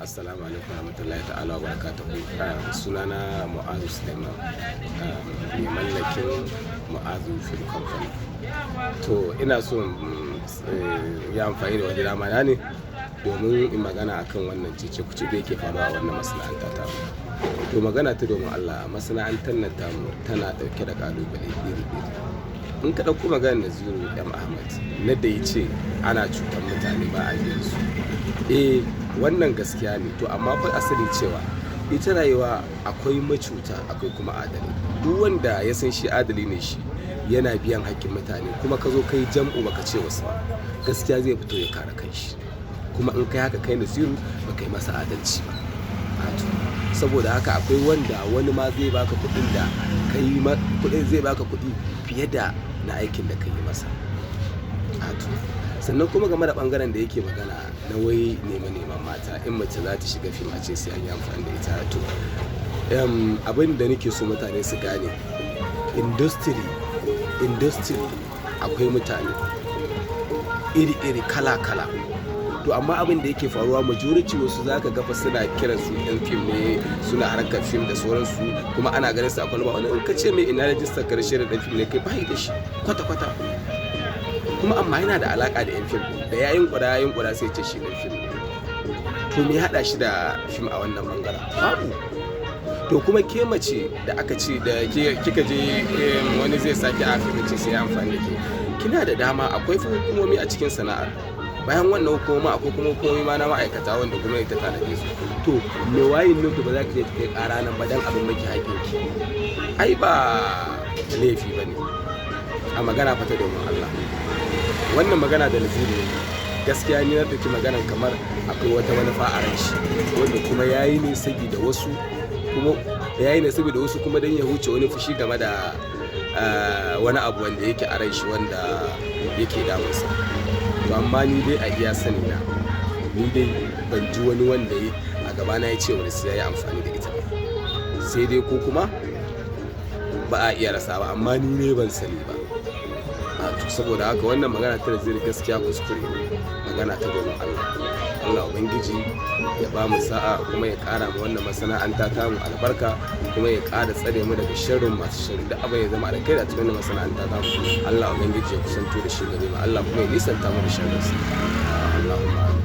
Assalamu alaikum warahmatullahi ta'ala wa barakatuhu. Sunana Mu'azu Suleiman, mai mallakin Mu'azu Film Company. To, ina so in yi amfani da wani dama na ne domin in magana akan wannan cece-kuce da yake faruwa a wannan masana'anta tamu. To, magana ta domin Allah, masana'antar nan tamu tana ɗauke da ƙalubale iri-iri. In ka ɗauko maganar Naziru M Ahmad na da ya ce ana cutar mutane, ba a biyan su. Eh, wannan gaskiya ne. To, amma fa a sani cewa ita rayuwa akwai macuta, akwai kuma adali. Duk wanda ya san shi adali ne, shi yana biyan haƙƙin mutane, kuma ka zo ka yi jam'u ba ka ce wasu ba, gaskiya zai fito ya kare kanshi. Kuma in kai haka, kai Naziru, ba ka yi masa adalci ba. To, saboda haka akwai wanda wani ma zai baka kuɗin da ka yi ma kuɗin, zai baka kuɗi fiye da na aikin da ka yi masa. To, sannan kuma game da ɓangaren da yake magana na wai nema neman mata, in mace za ta shiga fim a ce sai an yi amfani da ita. To, abin da nake so mutane su gane, industry akwai mutane iri-iri, kala-kala. To, amma abin da yake faruwa, majority wasu za ka ga fa suna kiran su ɗan fim ne, suna harkar fim da sauransu, kuma ana ganin su a kwalba. Wani in ka ce mai ina rajistar ka shirin ɗan fim ne kai, bai da shi kwata-kwata. Kuma amma yana da alaƙa da 'yan fim, da yayin ƙura yayin ƙura sai ce shi ɗan fim ne. To, me ya haɗa shi da fim a wannan ɓangaren? Babu. To, kuma ke mace da aka ce da kika je wani zai sake a fim ce sai ya amfani da ke, kina da dama. Akwai hukumomi a cikin sana'ar. Bayan wannan hukuma, akwai kuma hukumomi ma na ma'aikata wanda gwamnati ta tanade su. To, me wayin nufi, ba za ki je ki kai ƙara nan ba dan abin maki haƙƙin ki? Ai ba laifi ba ne. A magana fa ta domin Allah, wannan magana da Naziru ne, gaskiya ni na ɗauki maganan kamar akwai wata manufa a ran shi, wanda kuma yayi ne saboda wasu, kuma yayi ne saboda wasu, kuma don ya huce wani fushi game da wani abu wanda yake a ran shi, wanda yake damunsa. To, amma ni dai a iya sani na, ni dai ban ji wani wanda a gabana ya ce wani sai ya yi amfani da ita ba. Sai dai ko kuma ba a iya rasa ba, amma ni ne ban sani ba. To, saboda haka wannan magana ta Naziru gaskiya kuskure ne, magana ta domin Allah. Allah Ubangiji ya ba mu sa'a, kuma ya ƙara mu wannan masana'anta tamu albarka, kuma ya ƙara tsare mu daga sharrin masu sharri. Da abin ya zama alkhairi a cikin wannan masana'anta tamu, Allah Ubangiji ya kusanto da shi gare mu, Allah kuma ya nisanta mu da sharrinsa. Allahumma amin.